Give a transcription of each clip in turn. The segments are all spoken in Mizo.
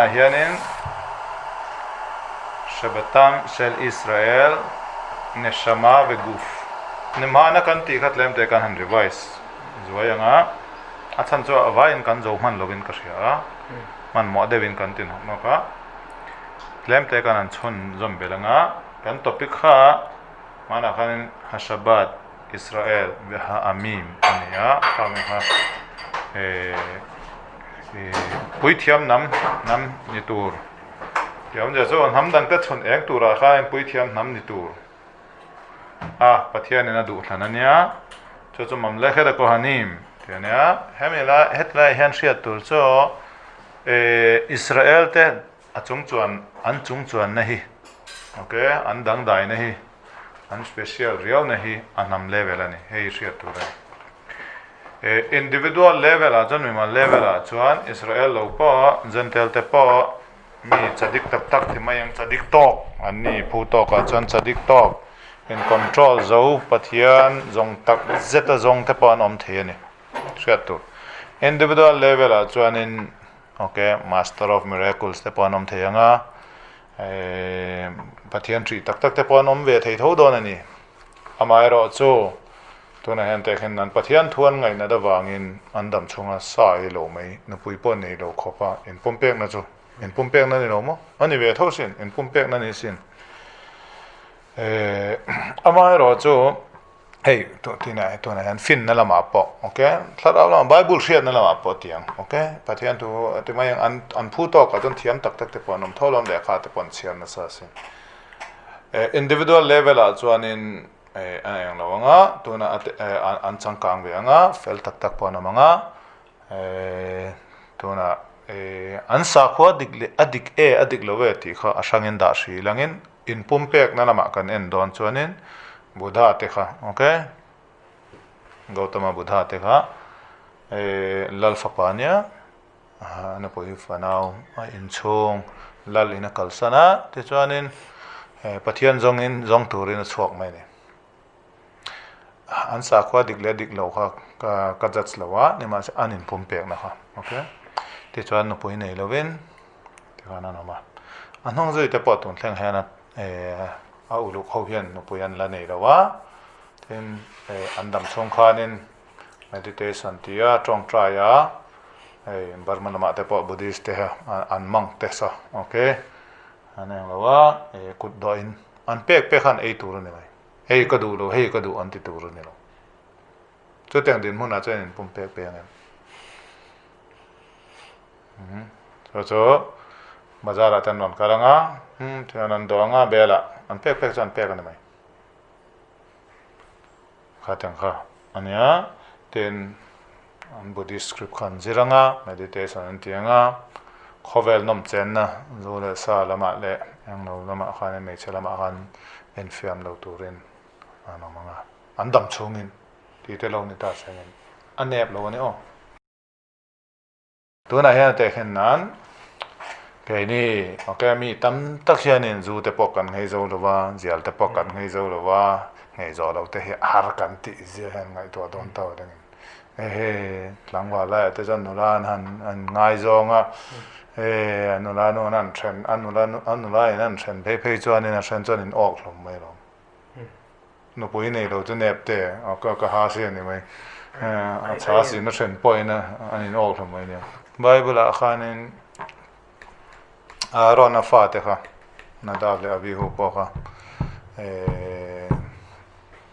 Vawiinah hianin Shabbatam Shel Israel Neshama Veguf Nimhana kan tih kha tlem te kan han revise zuai ang a, a chhan chu a vaiin kan zo hman lovin ka hria a, hmanhmawh deuhin kan ti nawk nawk a, tlem te kan han chhun zawm belh ang a, kan topic kha hmanah khanin Hashabbat Israel Veha'amim a ni a, khang kha eh Puithiam hnam hnam ni tur tih awmzia chu hnam dangte chhun eng turah khan puithiam hnam ni tur a Pathianin a duhthlan a nia chu chu Mamlechet a Kohanim tih a nia hemi lai hetlaiah hian hriat tur chu eh Israel te a chung chuan an chung chuanna hi ok an dangdaina hi an special riauna hi a hnam level a ni hei hriat tur a ni. Individual level ah chuan mimal level ah chuan Israel lo pawh Gentile te pawh mi chadik tak tak ti mai ang chadik tawk an ni phu tawk ah chuan chadik tawk in control zo Pathian zawng tak zet a zawng te pawh an awm thei a ni hriat tur. Individual level ah chuanin ok master of miracles te pawh an awm thei ang a Pathian hrih tak tak te pawh an awm ve thei tho dawn a ni. Amaherawhchu Tunah hian teh khin an Pathian thu an ngaihnat avangin an dam chhunga sa ei lo mai, nupui pawh nei lo khawpa inpumpekna chu inpumpekna ni lo maw? A ni ve tho sin, inpumpekna ni sin. Eeh amaherawh chu hei tunah tunah hian finna lamah pawh ok thlarau lamah bible hriatna lamah pawh tiang ok Pathian thu ti mai ang an an phu tawkah chuan thiam tak tak te pawh an awm tho lo a lehkha te pawh an chhiar nasa asin. Eeh individual level ah chuanin Eh a eng lo ang a, tuna an changkang ve ang a, fel tak tak pawh an awm ang a, eh tuna eh an sakhua dik leh a dik e a dik lo e tih kha a hrangin dah hrih langin inpumpekna lamah kan en dawn chuanin Buddha te kha ok Gautama Buddha te kha eh lal fapa nia a nupui fanau a inchhung lal in a kalsan a tichuanin Pathian zawngin zawng turin a chhuak mai a ni. An sakhua dik leh dik lo kha ka judge lo a nimahse an inpum pekna kha ok tichuan nupui nei lovin tikhan an awm a a hnung zui te pawh tun thleng hian a uluk ho hian nupui an la nei lo a tin an dam chhung khanin Meditation tia tawngtai a hei Burma lamah te pawh Buddhist te an monk te saw ok an eng lo a eh kut dawh in an pek pek khan ei tur a ni mai hei ka duh lo hei ka duh an ti tur a ni lo chutiang dinhmunah chuan in pum pek pek ang em chu chu bazar ah te an rawn kal ang a tichuan an dawh ang a bel ah an pek pek chu an pek a ni mai. Khatiang kha a nia, tin an Buddhist script kha an zir ang a, meditation an ti ang a, khawvel nawm chenna zu leh sa lamah leh englo lamah khan hmeichhe lamah khan enfiam lo turin an awm ang a, an dam chhungin tih te lo ni ta sengin a nep lo a ni aw. Tunah hian a tehkhin nan keini ok mi tam tak hianin zu te pawh kan nghei zo lo va, zial te pawh kan nghei zo lo va, nghei zawh loh te hi har kan tih zia hian ngaihtuah dawn tawh ding in ehe tlangval laiah te chuan nula an han an ngaizawng a e a nula nu an han then a nula a nula in an then phei phei chuanin a then chuan in awk hlawm mai alawm. Nupui nei lo chu nep te a ka ka ha si a ni mai. A chha si na hren pawhin a an in awk hlawm mai nia. Bible ah khanin Aaron a fate kha Nadav leh Abihu pawh kha eh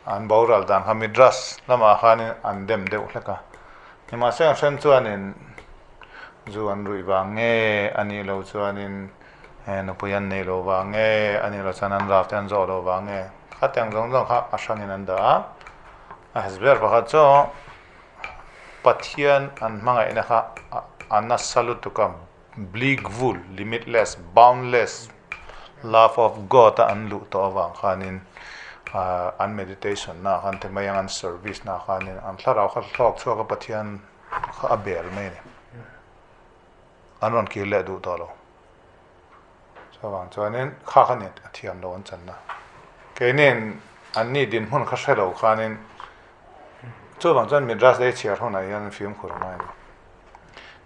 an boral dan kha Midrash lamah khanin an dem deuh hlek a. Nimahse an hren chuanin zu an ruih vang nge a nih loh chuanin Nupui an nei lo vang nge, a nih loh chuan an raf te an zawh lo vang nge, khatiang zawng zawng kha a hrangin an dah a. A hesber pakhat chu Pathian an hmangaihna kha a nasa lutuk a, bleak vul, limitless, boundless love of God a an luh tawh avang khanin an meditation na khan te mai ang an service na khanin an thlarau kha hlawk chhuak a Pathian kha a bel mai a ni. An rawn kir leh duh tawh lo. Chuvang chuanin kha kha ni a thiam lo an channa. Keini'n anni dinhmun kha hre lo khanin chuvang chuan Midrash ei chhiar hunah hian fimkhur a ngai a ni.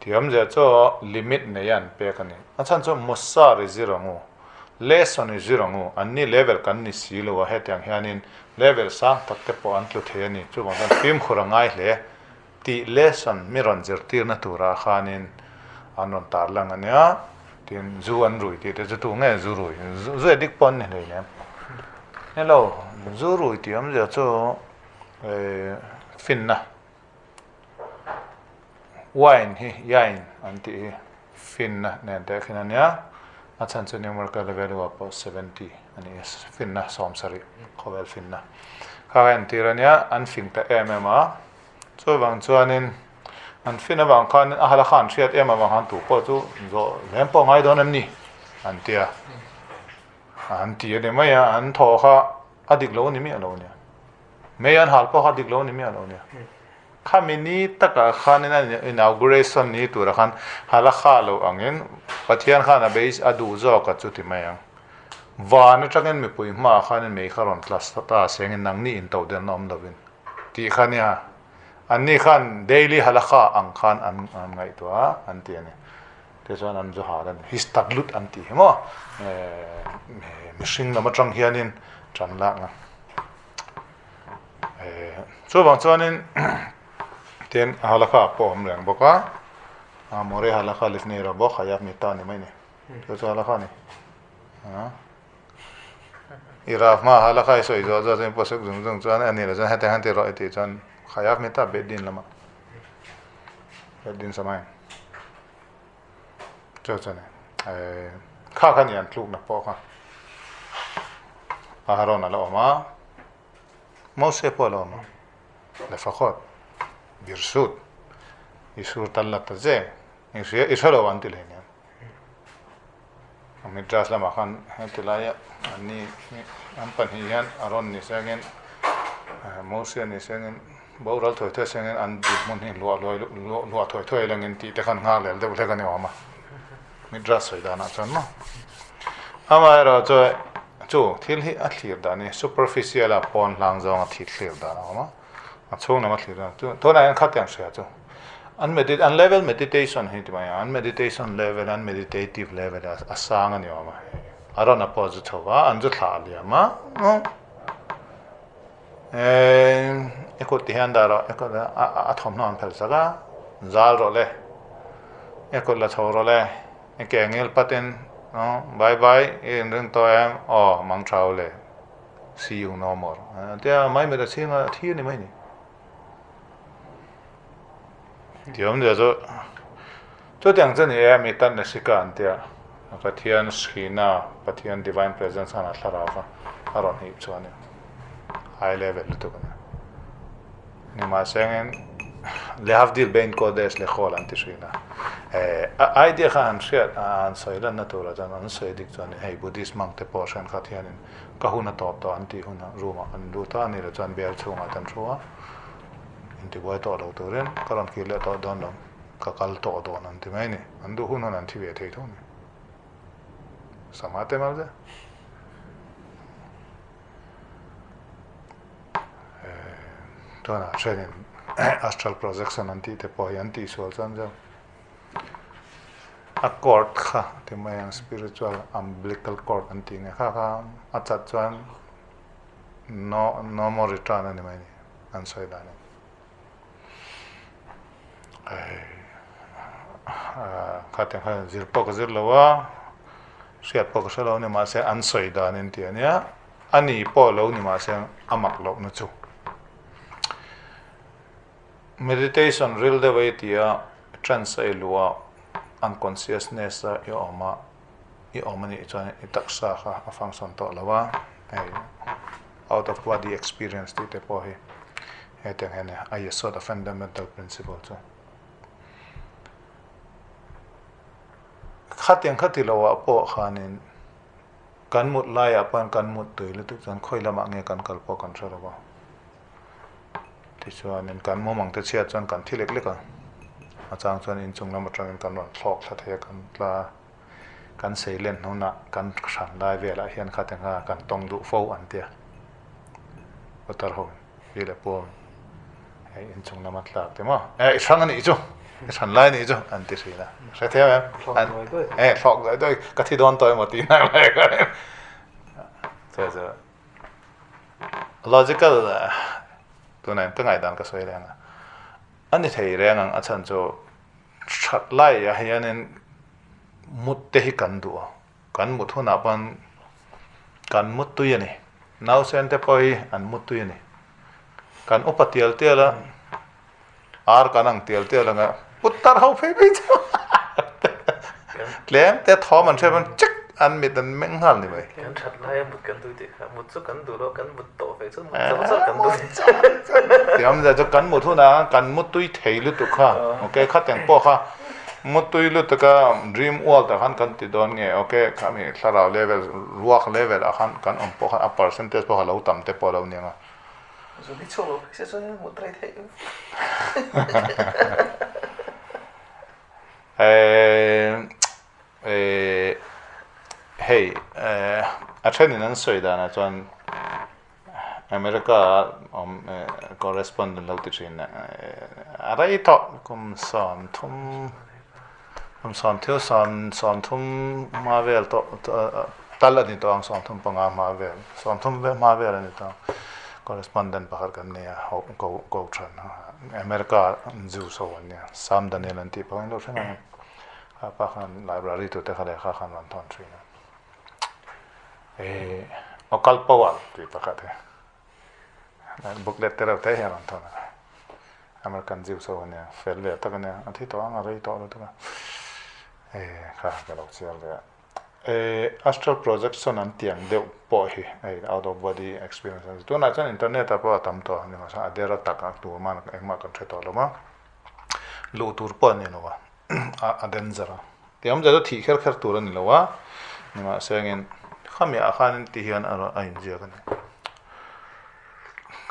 Tih awmzia chu limit nei a an pek a ni. A chhan chu Musar i zir ang u, lesson i zir ang u, anni level kan ni si lo a, hetiang hianin level sang tak te pawh an tlu thei a ni. Chuvang chuan fimkhur a ngai hle tih lesson mi rawn zirtirna turah khanin an rawn tarlang a nia. Tin, zu an rui tih te chu tu nge zu rui? Zu addict pawh an ni hleinem. Hello, zu rui tih awmzia chu finna. Wine hi yain an tih hi finna nen teh khin a nia, a chhan chu numerical value ah pawh 70 a ni a, finna 70 khawvel finna kha a entir a nia, an fing ta em em a, chuvang chuanin an fin avang khanin a hala kha an hriat em avang khan tupawh chu zawh lem pawh ngai dawn em ni an ti a, an ti a ni mai a, an thaw kha a dik lo a ni miah lo a nia. Mei an hal pawh kha dik lo ni miah lo nia. Khami ni takah khanin an inauguration ni turah khan halakha lo angin Pathian khan a beis a duh zawk a chu ti mai ang. Van atangin mipui hmaah khanin mei kha rawn tla ta sengin nangni intodelhna awm lovin tih kha nia. Anni khan daily halakha ang khan an ngaihtuah a an ti a ni. Tichuan an zu hal a ni. Histadlut an tih hi maw mihring lam atang hianin tan lakna. Chuvang chuanin tin halakha pawh a awm reng bawk a, Moreh halakha lifnei rabo hayav mita ni mai ni. Chu chu halakha a ni. I rah hma halakha i sawi zawh zawh chuan i pawh suk zung zung chuan a nih loh chuan hetiang hian ti rawh i tih chuan hayav mita bet din lamah bet din samain Chu chuan kha kha ni an tlukna pawh kha Aharon a la awm a, Mose pawh a la awm a, Lefakhawt, Birsut, Isur tal la ta zeng, i hria i hre lo an ti hlei nen. Midrash lamah khan heti laia anni an pahnih hian Aron ni sengin Mose ni sengin Boral thuai thuai sengin an dinhmun hi luah luai luah thuai thuai langin tih te khan nghak lel deuh hlek a ni awm a, Midrash sawi danah chuan maw. Amaherawhchu chu thil hi a thlir dan hi superficial a pawn hlang zawng a thil thlir dan a awm a, a chhung lam a thlir dan chu tunah hian khatiang hria chu an medit an level meditation hi ti mai ang an meditation level an meditative level a sang a ni awm a, a rawn a pawh zu chho va an zu thlah liam a. I kut ti hian dah rawh, i kut a thawmhnaw an phelh sak a, zal rawh le, i kut la chho rawh le, i ke ngil patin bye bye i inring tawh em aw mang tha u le, see you no more a tia mai mit a chhing a, a thi a ni mai ni. Ti awmzia chu chutiang chu ni e mi tan na sika an tia Pathian Shekhinah Pathian divine presence khan a thlarau kha a rawn hip chu a ni high level lutuk a ni. Nimahse engin Lehavdil bein Kodesh leh Khol an ti thin a eh idea kha an hriat an sawi lanna turah chuan an sawi dik chuan hei Buddhist monk te pawh thenkhat hianin ka hun a tawp tawh an tih hunah room ah an lut a, a ni lo chuan bel chhungah te an thu a, intibuai tawh lo turin ka rawn kir leh tawh dawn lo, ka kal tawh dawn an ti mai a ni, an duh hun hun an thi ve thei tho a ni. Sama te mal che. Tunah thenin astral projection an tih te pawh hi an tihsual chuan zeuh. A cord kha ti mai ang spiritual umbilical cord an tih nge kha kha a chat chuan no no more return a ni mai ni an sawi dan in khatiang khan zir pawh ka zir lo a hriat pawh ka hre lo a ni mahse an sawi dan in tih a nia a ni pawh lo ni mahse a mak loh na chu. Meditation ril deuh a i ti a, trance a i luh a, unconsciousness a i awm a, i awm a nih chuan i taksa kha a function tawh lo a, hei out of body experience tih te pawh hi hetiang hian a yesod a fundamental principle chu. Khatiang kha ti lo ah pawh khanin kan mut laiah pawh hian kan mut tui lutuk chuan khawi lamah nge kan kal pawh kan hre lo a. Tichuanin kan mumang te chhiat chuan kan thi lek lek a, a chang chuan inchung lam atangin kan rawn thlawk thla thei a, kan tla kan sei len hnunah kan hran lai velah hian khate kha kan tawng duh fo an tia putar ho ri leh puam. Hei inchung lama tlak te maw? Eh i hrang a nih chu, i hran lai a nih chu an ti thin a. Hre thiam em? Thlawk duai duai. Eh thlawk duai duai, ka thi dawn tawh emaw tih nak lai kha. Chu chu logical tunah ka ngaihdan ka sawi reng a. A ni thei reng ang a chhan chu that laiah hianin mut te hi kan duh a. Kan mut hunah pawn kan mut tui a ni. Nausen te pawh hi an mut tui a ni. Kan upa tial tial a, ar kan ang tial tial ang a, put tar ho phei phei chu tlem te thawm an hre pawn chik an mit an meng nghal ni mai. Kan that lai a mut kan duh tih kha, mut chu kan duh lo, kan mut tawh ve chu mut chauh chauh kan duh. Tiam zia chu kan mut hunah kan mut tui thei lutuk kha, okay khateng pawh kha mut tui lutuk a dream world ah khan kan ti dawn nge, okay khami thlarau level ruak level ah khan kan awm pawh khan a percentage pawh kha lo tam te pawh a lo ni ang a. Zuni chhuak lo phei se chuan in mut rei theih em? Hei a thenin an sawi danah chuan America a awm correspondent lo ti thin a rei tawh kum sawmthum kum sawmthil sawm sawmthum hma vel tawh tal a ni tawh ang 35 hma vel 30 vel hma vel a ni tawh ang correspondent pakhat kan nei a ho ko ko than America Jews ho an nia Sam Daniel an tih pawh in lo hre ngang a pa khan library tute kha lehkha khan rawn thawn thin a eh occult power tih pakhat hi booklet te reuh te hi a rawn thawn a American Jews ho ania fel ve tak ania a thi tawh ang a rei tawh lutuk a eh kha ka lo chhiar ve a eh astral projection an tih ang deuh pawh hi hei out of body experience an ti tunah chuan internet ah pawh a tam tawh a ni mahse a dera tak a tur man engmah kan hre tawh lo va luh tur pawh a ni lo a a danger a ti awmzia chu thih kher kher tur a ni lo a nimahse engin khami ah khan ti hian a inziak a ni.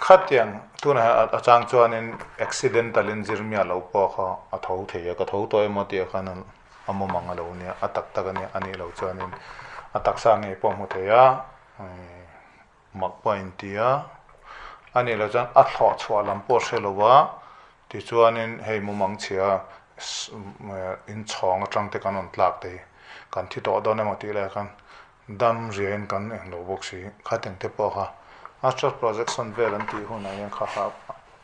Khatiang tunah hian a chang chuanin accidental in zir miah loh pawh kha a tho thei a, ka tho tawh emaw tih ah khan a mawmang a lo nia, a tak tak a nia, a nih loh chuanin a taksa ngei pawh a hmu thei a, mak pawh a inti a, a nih loh chuan a thlawh chhuah lam pawh a hre lo a, tichuanin hei mawmang chhia inchhawng atang te kan rawn tlak te hi kan thi tawh dawn emaw tih lai khan Dam riain kan eng lo bawk si. Khateng te pawh kha astral projection vel an tih hunah hian kha kha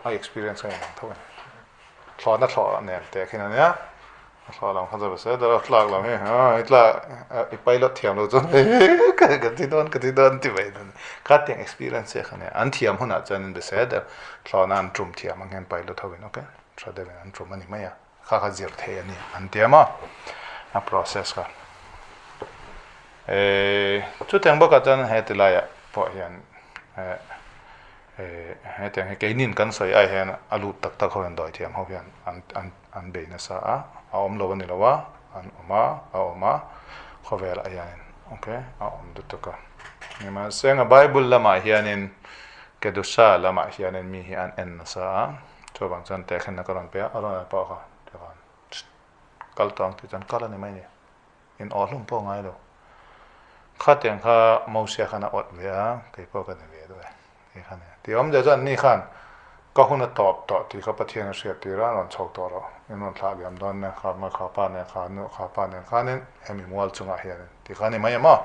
a experience a inang tho a ni. Thlawhna thlawh nen teh khin a nia. A thlawh lam kha chu se deuh a tlak lam hi a i tlak i pilot thiam lo chuan ka thi dawn ka thi dawn ti mai dawn. Khateng experience chiah kha nia. An thiam hunah chuan an be se deuh. Thlawhna an tum thiam ang hian pilot ho in ok tha deuhin an tum a ni mai a. Kha kha zir theih a ni an ti a maw a process kha eh chutiang bawkah chuan heti laiah pawh hian eh eh hetiang hi keinin kan sawi ai hian a lut tak tak ho hian dawi thiam ho hian an an an bei nasa a a awm lo a ni lo a an awm a a awm a khawvelah hianin ok a awm lutuk a nimahse a bible lamah hianin kedusha lamah hianin mi hi an en nasa a. Chuvang chuan tehkhenna ka rawn pe a, a rawn pawh kha tikhan kal tawh ang tih chuan kal a ni mai a ni. In awh hlum pawh a ngai lo. Khatiang kha Mosia khan a awt ve a, kei pawh ka ni ve duh e tih kha a ni. Tih awmzia chuan anni khan ka hun a tawp tawh tih kha Pathian a hriat tir a, a rawn chho tawh rawh, in rawn thlah liam dawn nen kha kha pa nen kha nu kha pa nen khanin hemi mual chungah hianin tih kha a ni mai em aw.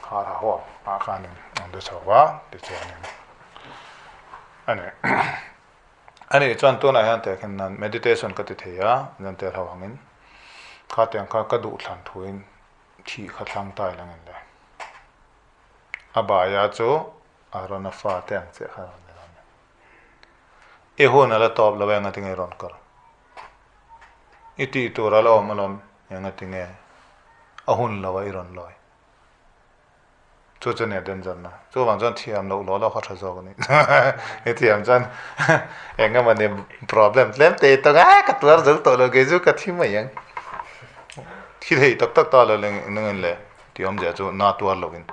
Har ha huam ah khanin an ri chho va tichuanin A ni. A nih chuan tunah hian teh khin nan meditation ka ti thei a, nan tel ho angin khatiang kha ka duh thlan thuin thih kha thlang ta ila ngin le. A baia chu Arona fa te ang chiah kha a rawn ni dawn a ni. I hun a la tawp lo e engatinge i rawn kal? I tih tur a la awm alawm engatinge a hun lo a i rawn lawi? Chu chu nia danger na. Chuvang chuan thiam loh law law kha tha zawk a ni. I thiam chuan eng emaw ni problem tlem te i tawng a, ka tuar zo tawh lo kei chu ka thi mai ang. Thi thei tak tak ta lo nangin le tih awmzia chu na tuar lovin.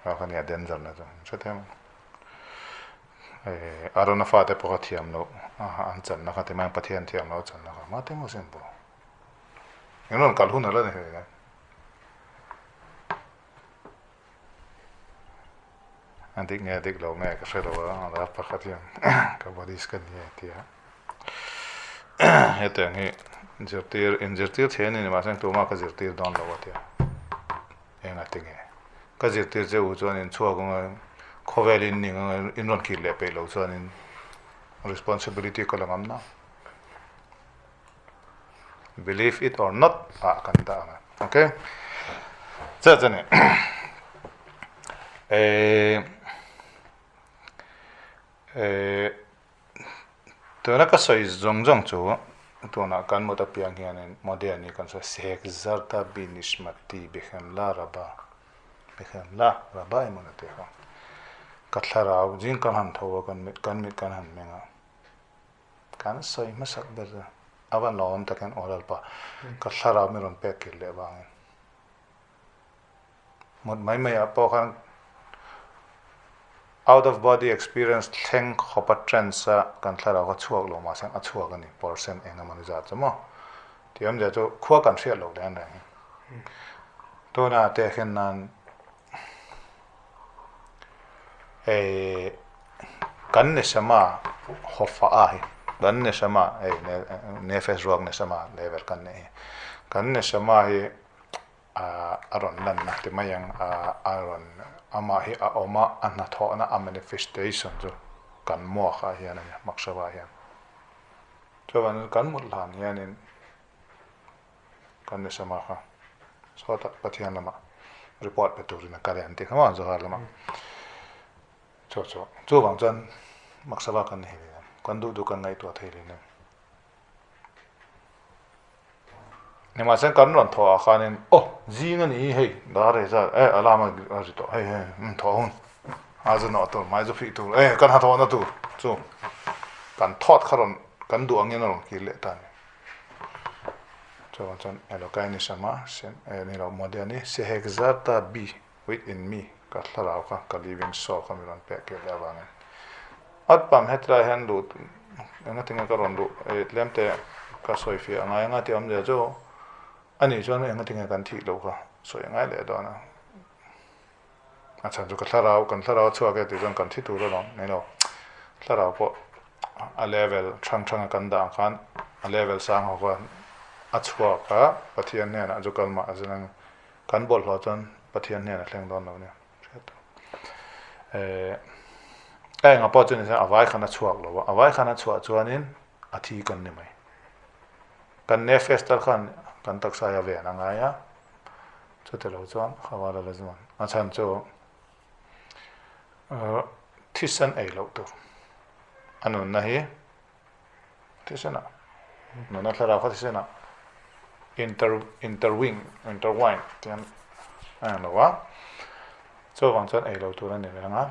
Kha kha nia danger na chu. Hrethiam ang. Arona fate pawh kha thiam loh an channa kha ti mai ang Pathian thiam loh a channa kha. Mahte maw sin pawh. Eng rawn kal hun a la ni hlei a. A dik nge dik lo nge ka hre lo a, a pakhat hian ka body scan hi a ti a. Hetiang hi zirtir inzirtir thei a ni mahse tumah ka zirtir dawn lo a ti a. Eng a ti nge? Ka zirtir che u chuan in chhuak anga khawvel in ning anga in rawn kir leh peih lo chuanin responsibility ka la ngam na. Believe it or not ah kan dah ang a. Okay. Che che ni. Eh eh tuna ka sawi zawng zawng chu tuna kan mut apiang hianin Modi ani kan sawi sek zarta bi nishmati bihemla raba bihemla raba emaw ni tih kha ka thlarau zing kan han tho a kan mit kan mit kan han meng a. Kan sawi hmasak ber chu a va lawm takin aw Lalpa, ka thlarau min rawn pek kir leh vangin mut mai mai ah pawh khan out of body experience thleng khawpa trance a kan thlarau kha chhuak lo mahse a chhuak a ni percent eng emaw ni zat chu maw tih awmzia chu khua kan hriat loh reng reng hi tuna tehkhin nan Hei kan neshama hawfa hi kan neshama hei nefesh ruak neshama level kan neih hi kan neshama hi ah a rawn lanna ti mai ang ah a rawn amah hi a awm a a hnathawhna a manifestation chu kan muak ah hian a ni maksava ah hian chuan kan mut hlan hianin. Kan neshama kha sawtah Pathian lamah report pe turin a kal e an ti kha maw Zohar lamah. Chu chu chuvang chuan maksava kan ni hei leh kan duh duh kan ngaihtuah thei leh nem. Nimahse kan rawn thawh ah khanin aw zing a ni hei dar e zat e alarm a ri tawh hei hei thawh hun a zu nawh tur hmai zu fih tur e kan hnathawhna tur chu kan thawt kha rawn kan duh angin a rawn kir leh ta a ni. Chuvang chuan Elokai neshama sen eh ni lo Modi ani Sehekzarta bi with in me ka thlarau kha ka living soul kha mi rawn pek kir leh avangin at pam hetilai hian luh enga tinge ka rawn luh eh tlem te ka sawi fiah angai anga tih awmzia chu ani chuan enga tinge kan thih loh kha sawi angai leh dawn a a chhan chu ka thlarau kan thlarau a chhuak e tih chuan kan thi tur alawm ni lo thlarau pawh a level hrang hrang a kan dah ang khan a level sang ho khan a chhuak a Pathian hnenah chu kal mah a zin ang kan bawlhhlawh chuan Pathian hnenah thleng dawn lo nia hriat tur eh a enga pawh chu ni se a vai khan a chhuak lo a a vai khan a chhuah chuanin a thi kan ni mai kan nefesh tal khan kan taksa hi a ven a ngai a. Chuti lo chuan Hawala la zuan a chhan chu thisen ei loh tur a nunna hi thisenah nunna thlarau kha thisenah inter interwing interwine tih an a ang lo a chuvang chuan ei loh tur a ni reng a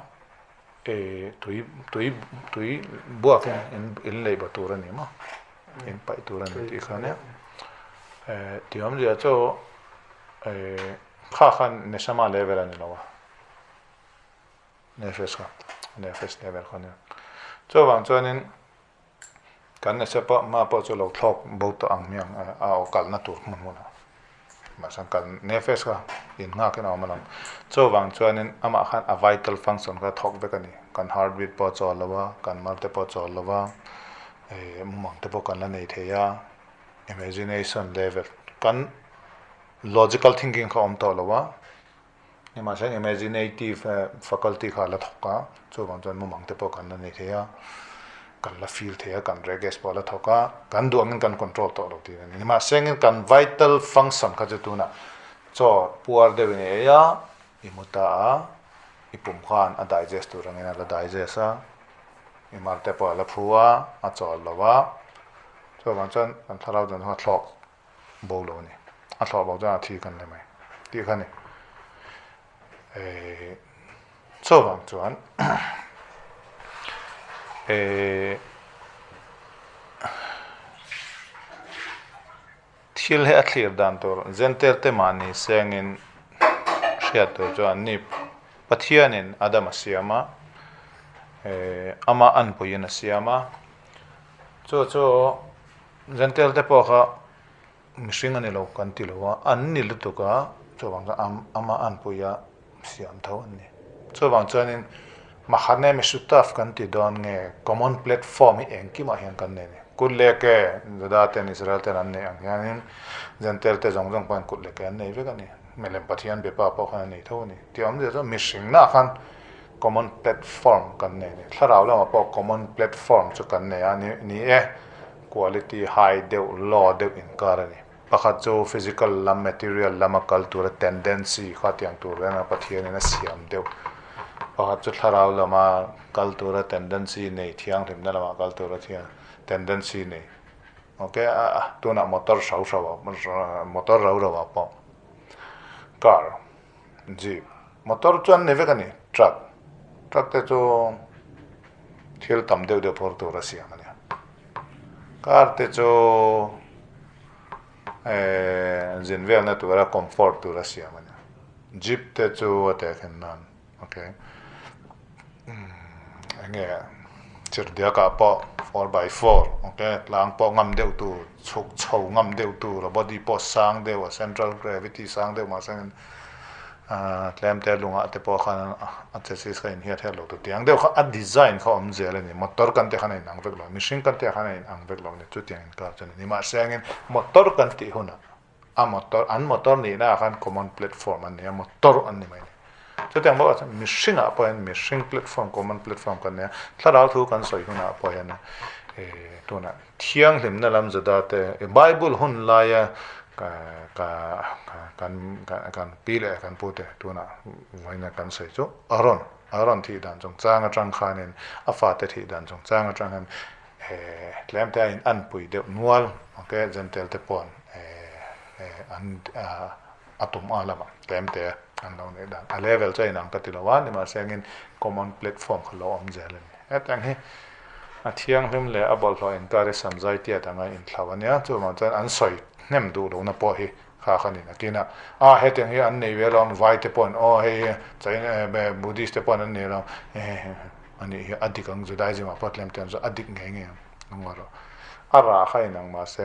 eh tui tui tui buakin in in lei ba tur a ni maw in paih tur a ni tih kha nia eh tih awmzia chu eh kha khan neshama level a ni lo a nefesh kha nefesh level kha a nia chuvang chuanin Kan nasa pawh hma pawh chu lo thlawk bo tawh ang hmiang a aw kalna tur hmun hmunah mahse kan nefesh kha in nghakin a awm alawm. Chuvang chuanin amah khan a vital function kha thawk vek a ni. Kan heart beat pawh a chawl lo a, kan mar te pawh a chawl lo a, eh mumang te pawh kan la nei thei a, imagination level kan logical thinking kha a awm tawh lo a. Nimahse imaginative faculty kha a la thawk a, chuvang chuan mumang te pawh kan la nei thei a, kan la feel thei a, kan reges pawh a la thawk a, kan duh angin kan control tawh lo tih a ni. Nimahse engin kan vital function kha chu tunah chaw puar deuhin i ei a, i mu ta a, i pum khan a digest tur angin a la digest a, i mar te pawh a la phu a, a chawl lo a, chuvang chuan kan thlarau dân kha thlawk bo lo a ni. A thlawh bo chuan a thi kan ni mai tih kha a ni. Eh chuvang chuan eh thil hi a thlir dan tur Zentail te mahni sengin hriat tur chuan an ni Pathianin Adam a siam a eh ama anpuiin a siam a chu chu Zentail te pawh kha mihring a ni lo kan ti lo a, an ni lutuk a, chuvang chuan ama anpui a siam tho an ni. Chuvang chuanin. Mahane Mishutaf kan ti dawn nge common platform hi engkimah hian kan nei a ni. Kut leh ke Juda ten Israel ten an neih ang hianin Gentile te zawng zawng pawhin kut leh ke an nei vek a ni. Milem Pathian biapa pawh khan a nei tho a ni. Tih awmzia chuan mihringna khan common platform kan nei a ni. Thlarau lamah pawh common platform chu kan nei a ni e. Quality high deuh, low deuh inkar a ni. Pakhat chu physical lam, material lama kal tura tendency kha tiang tur reng a Pathianin a siam deuh. Pakhat chu thlarau lama kal tura tendency nei, thianghlimna lama kal tura tendency nei. Ok, tunah motor hrau hrau ah, motor rau rau ah pawh car, jeep, motor chu an ni vek a ni, truck, truck te chu thil tam deuh deuh phur tura siam a nia. Car te chu eh zin velna tura comfort tura siam a nia. Jeep te chu a tehkhin nan ok eng nge chirhdiakah pawh 4x4 ok tlang pawh ngam deuh tur chhuk chho ngam deuh tur a body pawh sang deuh a central gravity sang deuh mahse Ahh tlem te lungah te pawh khan a chassis kha inhiat hiat lo tur tih ang deuh kha a design kha awm zel a ni. Motor kan tih khan a inang vek lo a, mihring kan tih khan a inang vek lo a ni. Chutiang inkar chu a ni. Nimahse angin motor kan tih hunah a motor an motor nihna ah khan common platform an nei a, motor an ni mai a ni. Chutiang bawkah chuan mihringah pawh hian mihring platform common platform kan nei a, thlarau thu kan sawi hunah pawh hian eh tunah Thianghlimna lam Juda te Bible hun laia kan pi leh kan pu te tunah vawiina kan sawi chu Aaron, Aaron thih dan chungchang atang khanin a fate thih dan chungchang atang hian tlem te a in anpui deuh nual ok Gentile te paw'n an a tum a lamah tlem te an lo neih dan a level chu a inang ka ti lo a nimahse engin common platform kha lo awm zel a ni. Hetiang hi a thianghlim leh a bawlhhlawh inkar hi samzai tiat anga inthlau a nia, chuvang chuan an sawi hnem duh lohna pawh hi kha kha nin a kin a, a hetiang hi an nei ve lo vai te pawhin aw hei hi China Buddhist te pawhin an nei lo a nih hi a dik ang Judaism ah pawh tlem te an zawh a dik ngei ngei ang lungawh rawh a rah kha inang mahse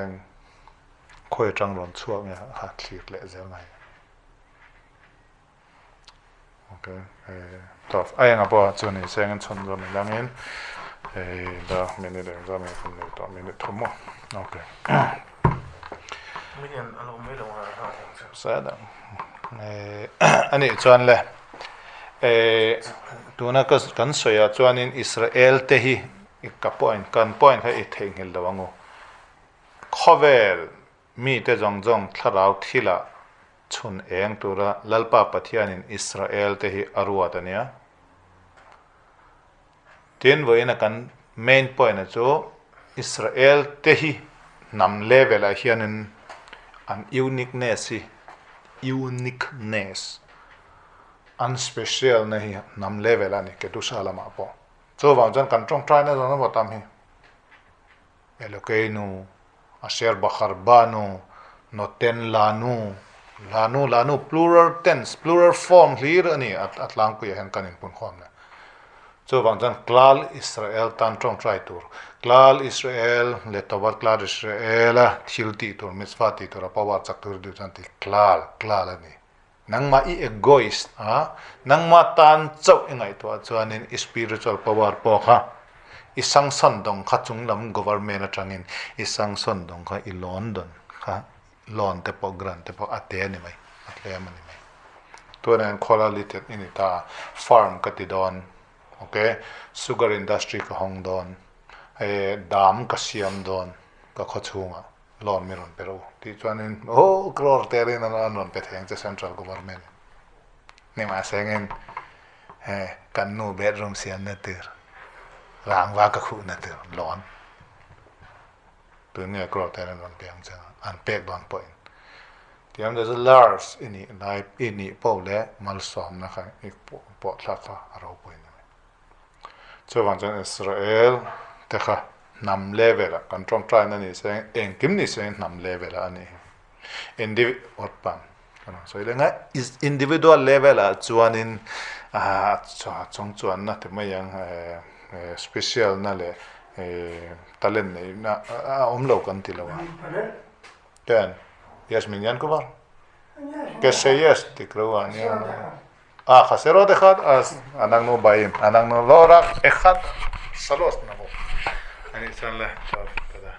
khawi atang rawn chhuak nge kha thlir leh zel mai. Ok tawp a enga pawh chu ni se engin chhawn zawm ila angin hei da minute eng zawm nge kan nei tawh minute thum maw ok anih chuan le tuna ka kan sawi ah chuanin Israel te hi ka point kan point kha i theihnghilh lo ang u khawvel mite zawng zawng thlarau thilah Chhun eng tura Lalpa Pathianin Israel-te hi a ruat a nia. Tin, vawiina kan main point-a chu Israel-te hi hnam level-ah hianin an uniqueness hi, uniqueness, an special-na hi hnam level-ah a ni, Kedusha lamah pawh. Chuvang chuan kan tawngtaina zawng zawng tam hi Elokeinu, Asher Bakhar Banu, Noten Lanu, Lanu, Lanu, plural tense, plural form hlir a ni a tlangpuiah hian kan inpunkhawm le. Chuvang chuan Klal Israel tan tawngtai tur, Klal Israel leh Tovat Klal Israel-a thil tih tur, mitzvah tih tur, a power chak tur duh chuan ti Klal, Klal a ni. Nangmah i egoist a, nangmah tan chauh i ngaihtuah chuanin i spiritual power pawh kha i sangsawn dawng kha chunglam government atangin i sangsawn dawng kha i loan dawn kha loan te pawh grant te pawh a te a ni mai, a tlem a ni mai. Tunah hian khawla litet i ni ta, farm ka ti dawn, ok, sugar industry ka hawng dawn, eh dam ka siam dawn ka khawchhungah. Loan mi rawn pe rawh u tih chuanin aw crore te rin an rawn pe thei ang che central government in nimahse engin he kan nu bedroom siamna tur rangva ka khuhna tur loan tun nge crore te an rawn pe ang che an pek dawn pawhin tiang te chu large i nih lai i nih poh leh malsawmna kha i pawh thlak kha a ropui a ni mai. Chuvang chuan Israel te kha hnam level ah kan tawngtaina ni se engkim ni se hnam level ah a ni hi. Indivi awt pan ka rawn sawi leh ngai individual level ah chuanin ah chung chuanna ti mai ang special na leh talent neihna a awm lo kan ti lo a. Ken yes min yan kuvar? Ke say yes tik lo ah nia. החסרות אחד, אז אנחנו באים. אנחנו לא רק אחד, שלוש נבוא. אני אתן ל... טוב, תודה.